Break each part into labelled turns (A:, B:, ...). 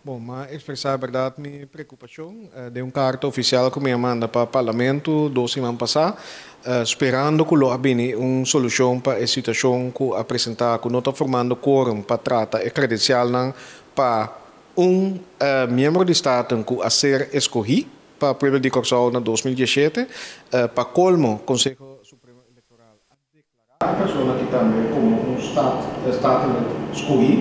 A: Bon, m'a ekspresá berdat mi preokupashon den un karta ofisial ku mi a manda pa Parlamento 2 siman pasá, sperando ku lo a bini un solushon pa e situashon ku a presentá ku no ta formando quórum pa trata e kredensialnan pa un miembro di Staten ku a ser eskohí pa pueblo di Kòrsou na 2017, pa kolmo Konseho Supremo Elektoral a deklará e persona aki tambe komo un statenlid skohí,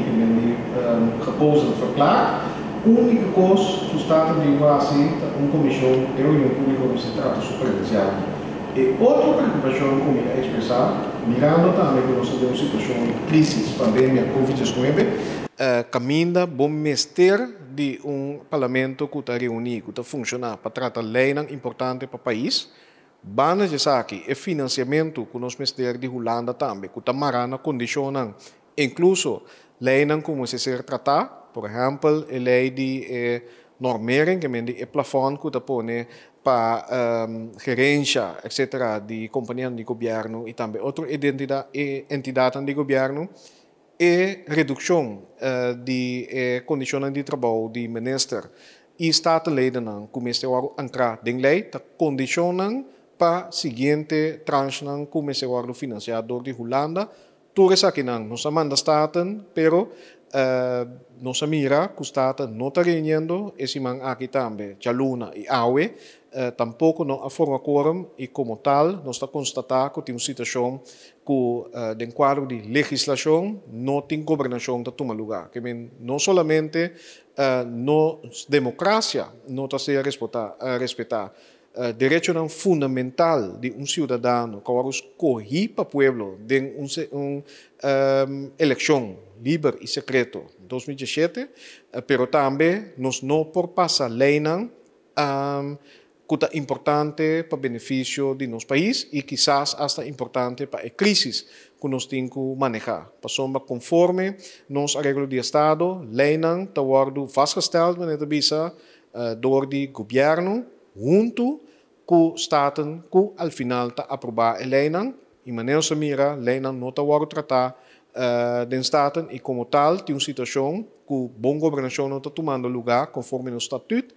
A: gekozen verklaard. Úniko kos ku Staten di hasi ta un komishon di reunion públiko ku se trata su kredensial. E otro preokupashon ku mi a ekspresá, mirando tambe ku nos tin un situashon di krísis, pandemia COVID-19, kaminda bo mester di un parlamento ku ta reuní, ku ta funshoná pa trata leinan importante pa pais. Banda di esaki, e finansiamentu ku nos mester di Hulanda tambe, ku ta mará na kondishonnan, inkluso leinan ku mester ser tratá, por ehèmpel, e lei di normering, ke men di e plafòn ku ta pone pa gerensia, etc., di kompania di gobièrnu i tambe otro entidat di gobièrnu, e redukshon di kondishonnan di trabou di minister i statenledennan ku mester wòrdu ankrá den lei, ta kondishonnan pa siguiente tranchenan ku mester wòrdu finansiá dor di Hulanda. Tur esakinan nos a manda Staten, pero nos a mira ku Staten no ta reuniendo e siman aki tambe, djaluna i awe, tampoko no a forma quórum i komo tal nos ta konstatá ku tin un situashon ku den kuadro di legislashon no tin gobernashon ta tuma lugá. Ke men no solamente nos demokrasia no ta ser respetá, derechonan fundamental di un siudadano ku a skohí pa pueblo den un elekshon liber i sekreto 2017, pero tambe nos no por pasa leinan ku ta importante pa benefisio di nos pais i kisas asta importante pa e krísis ku nos tin ku manehá. Pasobra konforme nos areglo di Estado, leinan ta wòrdu vastgesteld, manera ta bisa, dor di gobièrnu huntu ku Staten ku al final ta aprobá e leinan i manera nos mira, leinan no ta wòrdu tratá den Staten i komo tal tin un situashon ku bon gobernashon no ta tumando lugá konforme nos statuut.